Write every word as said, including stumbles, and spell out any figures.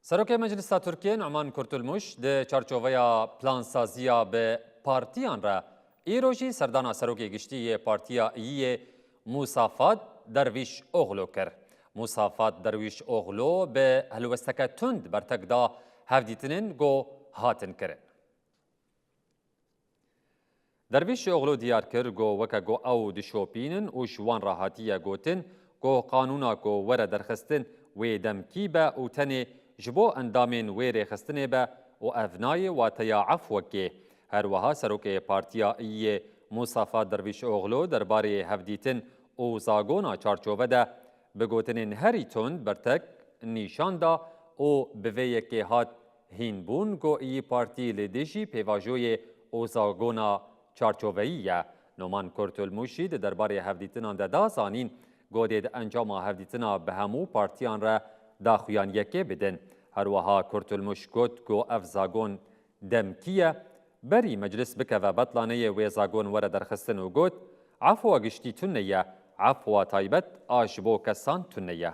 Serokê Meclisa Tirkiyê Numan Kurtulmuş di çarçoveya plansaziya bi partiyan re îro jî serdana serokê giştî yê Partiya Îyiyê Musafat Dervîş Oxlo kir. Musafat Dervîş Oxlo bi helwesteke tund bertek da hevdîtinên ku hatin kirin. Dervîş Oxlo diyar kir ku weke ku ew dişopînin û ji wan re hatiye gotin ku qanûna ku were derxistin wê demkî be û tenê ji bo endamên wê rêxistinê be û ev nayê wateya efwekê. Her wiha serokê Partiya Îyê Musafa Dervîş Oxlo derbarê hevdîtin û zagona çarçove de bi gotinên herî tund bertek nîşan da û bi vê yekê hat hînbûn ku Îyî Partî li dijî pêvajoyê û zagona çarçoveyî ye. Noman Kurtulmuş jî di derbarê hevdîtinan de da zanîn ku dê di encama hevdîtina bi hemû partiyan re daxuyaniyekê bidin. Her wiha Kurtulmuş got ku ev zagon demkî ye, berî meclis bikeve betlaneyê wê zagon were derxistin û got, Efwa giştî tune ye, efwa taybet a ji bo kesan tune ye.